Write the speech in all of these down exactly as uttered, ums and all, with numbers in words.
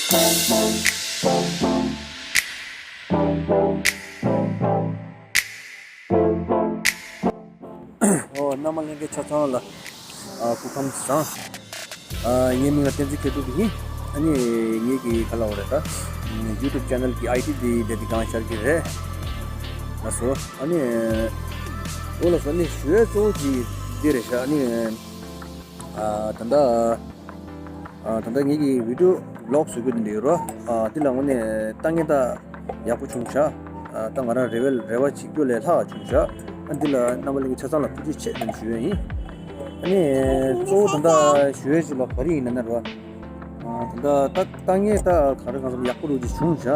ཨོ། རྣམ་པ་ལྷན་རྒྱས་ཆ་ཚང་ལ་ཨ་སྐུ་ཁམས་བཟང་། ཨ་ངའི་མིང་ལ་བསྟན་འཛིན་མཁས་གྲུབ་ཡིན། ཨ་ནི་ངེད་ཀྱི་ག་ལབ་དགོས་རེད་ད། ཡུ་ཊུབ་ཅེ་ནལ་གྱི་ཨའི་ཌི་འདི་འདི་འདི་སྒང་ཤར་གྱི་རེད། ལགས་སོ། ཨ་ནི་ཨོ་ལགས་སོ། ཨ་ནི་ཞུ་ཡས་གཙོ་བོ་གཅིག་འདི་རེད་ཤག་ཨ་ནི་ཨ་ད་ལྟ་ཨ་ད་ལྟ་ངེད་ཀྱི་བི་ཌི་ཡོ་བི་ལོག་བཟོ་རྒྱུ་འདི་འདྲ་ཡོད་རོ། ཨ་འདི་ལ་དངོས་གནས་ལྟ་ངན་ད་ཡག་པོ་བྱུང་ཤག་ཨ་ད་ང་རང་རེ་བའི་རེ་བ་བྱེད་རྒྱུ་ལས་ལྷག་བྱུང་ཤག་ཨ་འདི་ལ་རྣམ་པ་ལྷན་རྒྱས་ཆ་ཚང་ལ་ཐུགས་རྗེ་ཆེ་ལབ་ཞུ་ཡས་ཡིན། ཨ་ནི་གཙོ་བོ་ད་ལྟ་ཞུ་ཡས་ཅིག་ལ་ག་རེ་ཡིན་ན་ན་རོ། ཨ་ད་ལྟ་ལྟ་ངན་ད་ག་རེ་གང་འཚམ་ཡག་པོ་རུ་ཅིག་བྱུང་ཤག་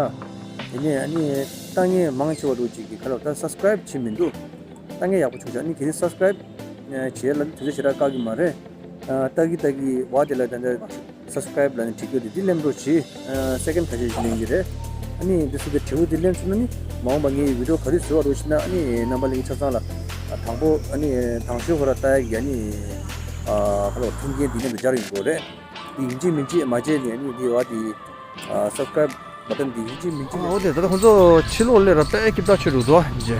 དེ་ནས་ཨ་ནི་ལྟ་ངན་མང་ཆེ་བ་རུ་ཅིག་གི་ག་ལབ་ད་སབ་སི་ཀ་རའིབ་བྱེད་མི་འདུག་ལྟ་ངན་ཡག་པོ་བྱུང་ཤག་ཨ་ནི་གལ་སྲིད་སབ་སི་ཀ་རའིབ་བྱེད་ལ་དུས་ཚོད་ཞེ་དྲག་བཀག་གི་མ་རེད། ཨ་ལྟ་གི་ལྟ་གི་བ་དེ་ལ་ད་ལྟ་སབ་སི་ཀ་རའིབ་ལབ་ནས་བྲིས་རྒྱུ་དེ་འདི་ལེམ་རོགས་བྱེད། ཨ་སེ་ཀེན་ཁ་ཤས་ཤིག་ལེན་གྱི་རེད། ཨ་ནི་འདི་སུ་དེ་བྲིས་འོ་དེ་ལེམ་སོང་ན་ནི་མ་འོངས་པ་ངའི་བི་ཌི་ཡོ་ག་རེ་བཟོ་བ་རོགས་ཤིག་ན་ཨ་ནི་རྣམ་པ་ལྷན་རྒྱས་ཆ་ཚང་ལ་ཨ་དང་པོ་ཨ་ནི་དང་ཤོས་ཁོ་ར་ལྟ་ཡ་གི་ཨ་ནི་ཨ་ཁ་ལོ་མཐུན་རྐྱེན་འདི་མཉམ་དུ་སྦྱར་ཡོང་དགོས་རེད། འདི་ཡིན་གཅིག་མིན་གཅིག་མ་བྱས་ནས་ཨ་ནི་འདི་བ་འདི་ཨ་སབ་སི་ཀ་རའིབ་བ་ཊན་འདི་ཡིན་གཅིག་མིན་གཅིག་ཨོ་དེ་ད་ལྟ་ཁོང་ཚོ་ཕྱི་ལོགས་སླེབས་ར་དཔེ་སྐྱིད་པོ་ཆེ་རུ་འདུག་ཨ་ཇེ།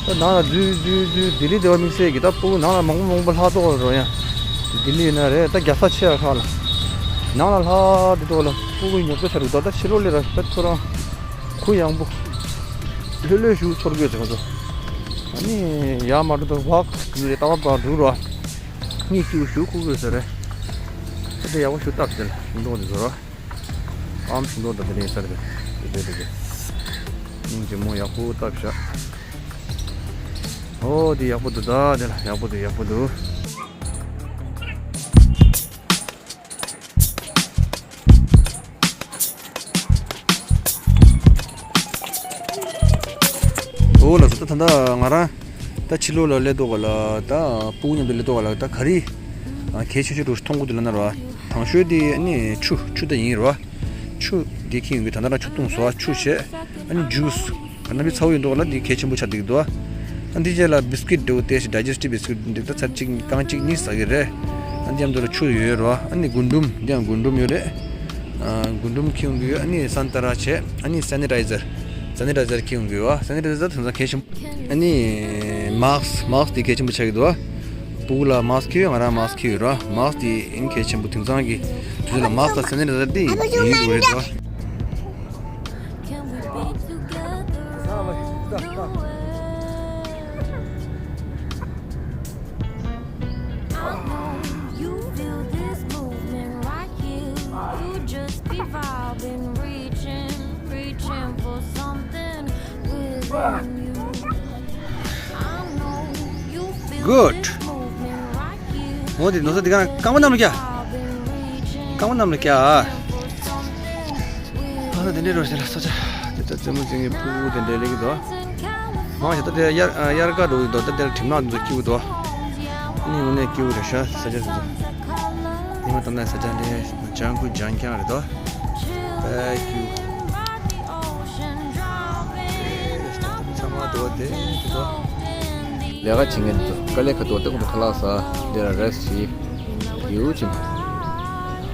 ད་ནང་ལ་འཛུལ་འཛུལ་འཛུལ་ལྡི་ལི་དེ་བ་དམིགས་བསལ་གྱི་ད་སྤུ་གུ་ནང་ལ་མང་པོ་མང་པོ་ལྷག་ཏོག་རོ་ཡ། ལྡི་ལི་ཡིན་ན་རེད་ད་རྒྱལ་ས་ཆེ་བ་ཁག་ལ། ནང་ལ་ལྷག་འདི་ཏོག་ལ་སྤུ་གུ་ཉོབ་ཏོ་ཆ་རུ་འདུག་ད་ཕྱི་ལོགས་སླེབས་ར་དཔེ་ཁོ་རང་གུ་ཡངས་པོ། ལྷོད་ལྷོད་ཞུ་ཚོར་དགོས་ཟེར་ཁོ་ཚོ། ཨ་ནི་ཡར་མར་འགྲོ་དང་ཝག་འགྲོ་རེད་ལྟ་བ་བར་འགྲོ་རོ། གཉིད་སྐྱིད་པོ་ཞུ་ཁུག་དགོས་ཟེར་རེད། ད་དེ་ཡག་པོ་ཞུ་སྟབས་ཟེར་ལ་ཞུ་མདོག་འདི་ཚོ་རོ། ཨམ་ཞུ་མདོག་ད་དེ་ནས་ས་རེད་དེ་དེ་དེ་དེ། སྙིང་རྗེ་མོ་ཡག་པོ་སྟབས་ཤག་ཨོ་དེ་ཡག་པོ་འདུག་ད་དེ་ལ་ཡག་པོ་འདུག་ཡག་པོ་འདུག་ཨོ་ལགས་སོ། ད་ད་ལྟ་ང་རང་ད་ཕྱི་ལོགས་ལ་སླེབས་འདུག་ག་ལ། ད་སྤུ་གུ་མཉམ་དུ་སླེབས་འདུག་ག་ལ། ད་ག་རེ་ཨ་གལ་ཆེ་ཤོས་འདྲ་མཐོང་གི་འདུག་ལབ་ན་ར། དང་ཤོས་དེ་ཨ་ནི་ཆུ་ཆུ་ད་ཡིན་ར། ཆུ་དེ་ཁྱེར་ཡོང་གི། ད་ལྟ་རང་ཆུ་བཏུང་སོང་། ཆུ་བྱས་ཨ་ནི་ཇུས། ག་ན་བི་ཚ་བོ་ཡིན་འདུག་ལ་འདི་གལ་ཆེན་པོ་ཆགས་བསྡད་ཀྱི་འདུག་ཨ་འདི་རྗེས་ལ་བི་སི་ཀིཊ་འདྲ་བོ་ཏོག་ཙམ་ཌའི་ཇེ་སི་ཊིབ་བི་སི་ཀིཊ་འདི་ད་ཚར་གཅིག་རྐང་གཅིག་གཉིས་ཟ་གི་རེད། ཨ་འདི་མཉམ་དུ་ལ་ཆུ་ཡོད་རེད་བ། ཨ་ནི་རྒུན་འབྲུམ་འདི་ཡང་རྒུན་འབྲུམ་ཡོད་རེད། ཨ་རྒུན་འབྲུམ་ཁྱེར་ཡོང་གི་ཡོད། ཨ་ནི་སན་ཏ་ར་བྱས། ཨ་ནི་སེ་ནི་ཊའི་ཛར། སེ་ནི་ཊའི་ཛར་ཁྱེར་ཡོང་གི་ཡོད་བ། སེ་ནི་ཊའི་ཛར་དེང་སང་གལ་ཆེན་པོ། ཨ་ནི་མཱ་སི་ཀི་མཱ་སི་ཀི་འདི་གལ་ཆེན་པོ་ཆགས་ཀྱི་འདུག་བ། སྤུ་གུ་ལ་མཱ་སི་ཀི་ཡོད། ང་རང་མཱ་སི་ཀི་ཡོད་ར། མཱ་སི་ཀི་འདི་ཨིན་གལ་ཆེན་པོ། དེང་སང་གི་དུས་ཚོད་ལ་མཱ་སི་ཀི་དང་སེ་ནི་ཊའི་ཛར་འདི་ཡིན་དགོས་རེད་འདུག་བ། Can we be together? No way. I know you feel this movement right here. You just be vibing, reaching, reaching for something within you. I know you feel Good. This movement right here. འོ་དེ་ནོར་ས་དེ་ག་རྐང་པ་གནམ་ལ་བཀྱག་རྐང་པ་གནམ་ལ་བཀྱག་ཨ་ད་དེ་འདྲའི་རོ་ཞེ་ལ་ས་ཆ་དེ་ད་རྩེད་མོ་རྩེ་མཁན་སྤུ་གུ་དེ་འདྲའི་སླེབས་ཀྱི་འདུག་མང་ཆེ་ད་དེ་དབྱར་དབྱར་ཁ་འགྲོ་གི་འདུག་ད་དེར་གྲིབ་ནག་འདི་ཚོ་སྐྱིད་པོ་འདུག་ཨ་ནི་དངོས་གནས་སྐྱིད་པོ་རེད་ཤག་ས་ཆ་འདི་ཚོ། ཉི་མ་བཏང་ན་ས་ཆ་འདི་ལྗང་ཁུ་ལྗང་རྐྱང་རེད་འདུག་དཔེ་སྐྱིད་པོ། ཚང་མ་འདུག་དེ་འདུག་ལས་ཀ་བྱེད་མཁན་འདི་ཚོ་དཀའ་ལས་ཁག་འདུག་དེ་ཁོ་ཚོ་ཁ་ལག་ཟ་འདི་ལ་རེ་སི་ཊི་བྱེད། ཡིའུ་ཅིན།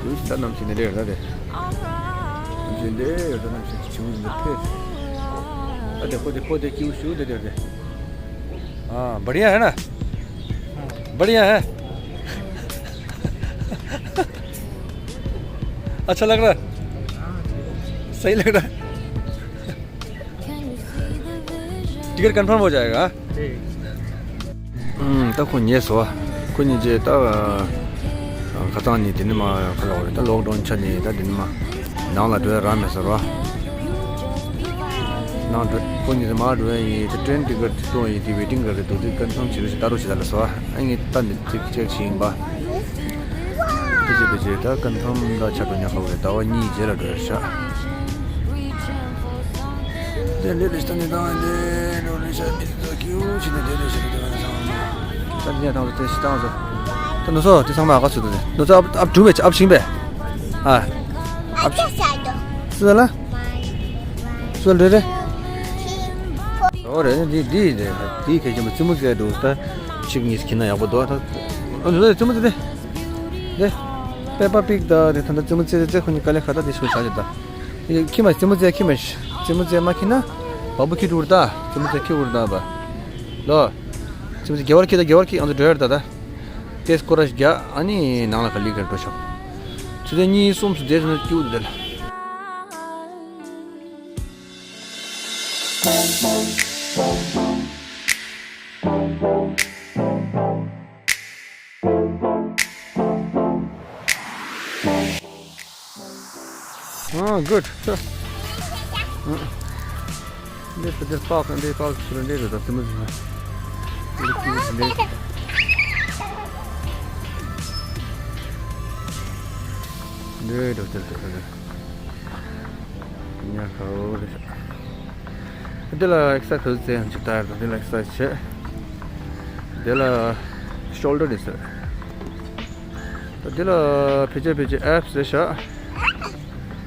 ཡིའུ་ཅིན་ད་ནམ་ཞིག་ནས་རེད་ར་རེད། ནམ་ཞིག་འདི་ཡོད་ད་ནམ་ཞིག་བྱུང་འདི་ཕེབས། ཨ་དེ་ཁོ་དེ་ཁོ་དེ་སྐྱིད་པོ་ཞུ་དེ་དེ་དེ། हाँ, बढ़िया है ना? बढ़िया है। अच्छा लग रहा है? सही लग रहा है? टिकट कंफर्म हो जाएगा, हाँ? ཨུམ། ད་ཁོ་ཉལ་སོང་བ། ཁོ་གཉིས་ཀྱིས་ད་ཁ་སང་ནས་དེ་ནས་མར་ཁ་ལོག་རེད། ད་ལོག་ཌའུན་ཆགས་ནས་ད་དེ་ནས་མར་ནང་ལ་འགྲོ་ཡ་རག་མེད་ཟེར་བ། ནང་འགྲོ་ཁོ་གཉིས་ཀྱིས་མར་འགྲོ་ཡ་ཡིན། ད་ཊེན་ཊི་ཊི་ཀེ་ཊི་བཏོན་ཡིན། དེ་ཝེ་ཊིང་ག་རེད་འདུག་དེ་ཀོན་ཕོམ་བྱེད་རོགས་བྱེད་ལྟ་རོགས་བྱེད་ད་ལབ་སོང་བ། ཨ་ངས་ད་ནས་ཅིག་ཅིག་བྱེད་ཡིན་པ། དེ་བྱས་པའི་རྗེས་ད་ཀོན་ཕོམ་ད་ཆགས་འགྲོ་ཉག་ཁ་བ་རེད། ཟླ་བ་གཉིས་རྗེས་ལ་འགྲོ་ཡ་ཤག་དེ་འདྲའི་ལས་ལས་ད་ནི་ད་འདི་འགྲོ་ལས་ཤག་འདི་ཚོ་སྐྱིད་པོ་བྱས་ནས་དེ་ལས་ཤག་དེ་བ་ན་ཚང་མ། ད་འདི་ཡང་ཐང་དུ་དེ་ཤི་ཐང་ཚོ། ད་ནུ་སོ་དེ་ཚང་མ་ཨ་ཁ་ཚུད་དུ་ནི་ནུ་ཚོ་ཨབ་ཨབ་དྲུག་བས་ཨབ་ཤིང་བས། ཨ། ཨབ་ཤིང་། སུ་ལ། སུ་ལ་རེ་རེ། ཨོ་རེད་འདི་འདི་རེད། འདི་གལ་ཆེན་པོ་རྩེད་མོ་རྩེ་འདུག་ད་ཆིག་གཉིས་ཁྱེར་ན་ཡག་པོ་འདུག་ད་ཨ་ནུ་ཚོ་རྩེད་མོ་རྩེ་དེ། དེ། པེ་པ་པིག་དང་དེ་ད་ལྟ་རྩེད་མོ་རྩེ་རྩེ་ཁོ་གཉིས་དཀའ་ལས་ཁག་ད་དེ་ཞིག་བྱ་རྒྱུ་ད། ཁྱི་མ་རྩེད་མོ་རྩེ་ཁྱི་མ་ཤི། རྩེད་མོ་རྩེ་མ་ཁྱི་ན། བ་བུ་ཁྱི་འགྲུར་ད། རྩེད་མོ་རྩེ་ཁྱི་འུར་ད་བ། ལོ། རྩེད་མོ་རྩེ་རྒྱལ་བར་ཁྱི་ད་རྒྱལ་བར་ཁྱི་ཨང་དུ་འགྲོ་ཡར་ད་ད། ཏེས་སྐོར་ར་ཞིག་རྒྱག་ཨ་ནི་ནང་ལ་ག་ལི་གར་འགྲོ་ཤོག་ཆུ་ཚོད་གཉིས་གསུམ་སུ་བསྡད་ན་སྐྱིད་པོ་འདུག་དེ་ལ། Oh, good. འདི་ཕ་དེར་པག་འདི་པག་ཚུར་འདི་རེད་ད་དེ་མོ་ཟིན། འདི་ཀི་འདི་འདི་འདི་འདྲ་དེར་དེར་དེར། ཉ་ཁའོ་རེད། འདི་ལ་ཨེག་སར་སའི་ཛི་ཅིག་ད་འདི་ལ་ཨེག་སར་སའི་ཛི་བྱེད། འདི་ལ་ཤོལ་ཌར་རེད་ཟེར། ད་འདི་ལ་ཕལ་ཆེར་ཕལ་ཆེར་ཨེབ་སི་རེད་ཤག་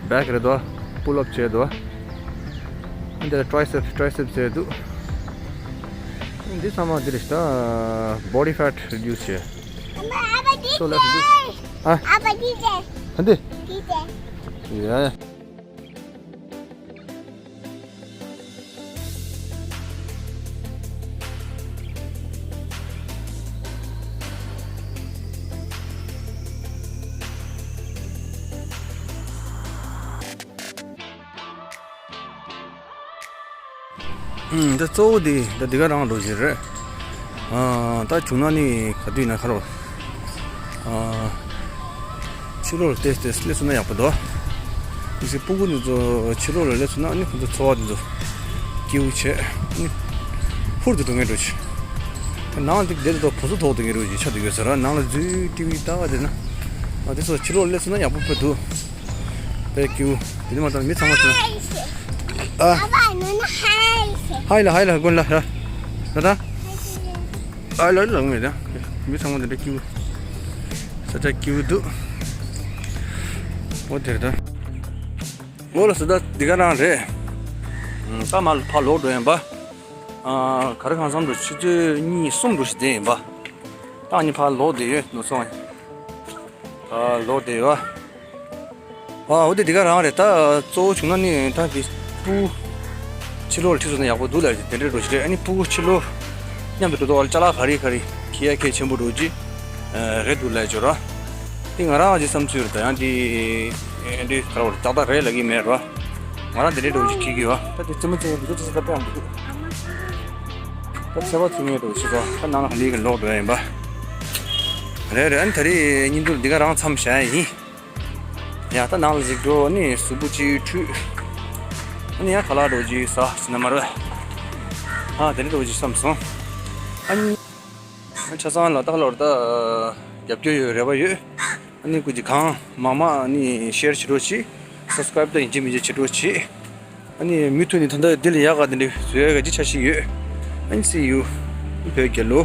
བེག་རེད་དོ། པུལ་ཨབ་བྱས་དོ། འདི་ལ་ཊྲའི་སེབ་ཊྲའི་སེབ་བྱས་འདུག་འདི་ཚང་མ་འདི་རེད་ཤག་ད་བོ་ཌི་ཕེཊ་རི་ཌིའུ་སི་བྱས། So let's do. ཨ། ཨ་འདི། ཡ་ཡ། ཨུམ། ད་གཙོ་བོ་དེ་ད་འདི་ག་རང་འགྲོ་བཞིན་རེད། ཨ། ད་བྱུང་ན་ནི་ག་དུས་ན་ཁ་རོ། ཨ། ཕྱི་ལོགས་ལ་ཏེས་ཏེས་སླེབས་སོང་ན་ཡག་པོ་འདུག་དེ་བཞིན་སྤུ་གུ་འདི་ཚོ་ཕྱི་ལོགས་ལ་སླེབས་སོང་ན་ཨ་ནི་ཁོ་ཚོ་འཚོ་བ་འདི་ཚོ་སྐྱིད་པོ་བྱས་ཨ་ནི་ཧུར་དུ་འགྲོ་མཁན་འགྲོ་ཆེ། ད་ནང་འདི་བསྡད་དུས་ཕོ་གསོ་ཐོག་ཏུ་ངེས་རུ་ཅིག་ཆགས་འདུག་ཡོད་ས་ར། ནང་ལ་འཛུལ་ཊི་ཝི་ལྟ་བ་བསྡད་ན་ཨ་འདི་ཚོ་ཕྱི་ལོགས་ལ་སླེབས་སོང་ན་ཡག་པོ་དཔེ་འདུག་དཔེ་སྐྱིད་པོ། དེ་ནི་མ་ད་མི་ཚང་མ་ཚོ། ཨ། ཧའི་ལ་ཧའི་ལ་དགོན་ལ་ར། ད་ད། ཨ་ལ་ལ་ངོས་ད། མི་ཚང་མ་དེ་འདྲ་སྐྱིད་པོ། ས་ཆ་སྐྱིད་པོ་འདུག་འོ་དེར་ད། འོ་ལ་སུ་ད་འདི་ག་རང་རེད། ད་མ་ཕར་ལོག་འགྲོ་ཡིན་པ། ཨ། ག་རེ་གང་འཚམ་འགྲོ་ཆུ་ཚོད་གཉིས་གསུམ་འགྲོ་ཞིག་བསྡད་ཡིན་པ། ད་ནི་ཕར་ལོག་བསྡད་ཡོད་ནུ་སོང་། ཕར་ལོག་བསྡད་ཡོད། ཨ། འོ་དེ་འདི་ག་རང་རེད། ད་གཙོ་བོ་བྱུང་ན་ནི་ད་འདི་སྤུ་གུ་ཕྱི་ལོགས་ལ་ཁྲིད་སོང་ན་ཡག་པོ་འདུག་ལབ་དེ་འདྲའི་འགྲོ་ཞིག་རེད། ཨ་ནི་སྤུ་གུ་ཕྱི་ལོགས་མཉམ་དུ་འགྲོ་དུས་ལ་ཅ་ལག་ག་རེ་ག་རེ་འཁྱེར་ཡ་གལ་ཆེན་པོ་འགྲོ་གི་རེད་འདུག་ལབ་བྱོས་ར། དེ་ང་རང་གི་བསམ་ཚུལ་རེད། ད་ཡང་དེ་འདི་ག་རེ་བ་རེད། ཏག་ཏག་རེད་ལབ་ཀྱི་མེད་ར། ང་རང་དེ་འདྲའི་འགྲོ་གི་འཁྱེར་གྱི་ཡོད། ད་དེ་རྩེད་མོ་རྩེ་ཡ་འདི་ཚོ་ཚེ་ད་ཡང་འདུག་ད་ཚེ་བ་ཚུགས་ངེས་འགྲོ་ཞིག་ད་ནང་ལ་ལས་ཀྱི་ལོག་འགྲོ་ཡ་ཡིན་པ། རེད་རེད། ཨ་ནི་ད་རེས་བརྙན་ཐུང་འདི་ག་རང་མཚམས་བཞག་ཡ་ཡིན། ཡ་ད་ནང་ལ་ཅིག་འགྲོ་ནི་གཟུགས་པོ་ཅིག་འཁྲུད། ཨ་ནི་ཡ་ཁ་ལག་འགྲོ་ཅིག་ཟ་ཟིན་ན་མ་རེད། ཨ་དེ་འདྲ་འགྲོ་ཅིག་བསམ་སོང་། ཨ་ནི་ཆ་ཚང་ལ་ད་ལོར་ད་རྒྱབ་སྐྱོར་ཡོད་རེ་བ་ཡོད། ཨ་ནི་སྐུ་མཁྱེན་གང་མང་མང་ཨ་ནི་ཤེར་བྱེད་རོགས་བྱེད། སབ་སི་ཀ་རེབ་ད་ཡིན་གཅིག་མིན་གཅིག་བྱེད་རོགས་བྱེད། ཨ་ནི་མུ་མཐུད་ནས་ད་ལྟ་འདི་ལས་ཡག་ག་དེ་འདྲ་བཟོ་ཡ་ག་ཅིག་འཆར་གཞི་ཡོད། ཨ་ནི་སི་ཡུ། བོད་རྒྱལ་ལོ།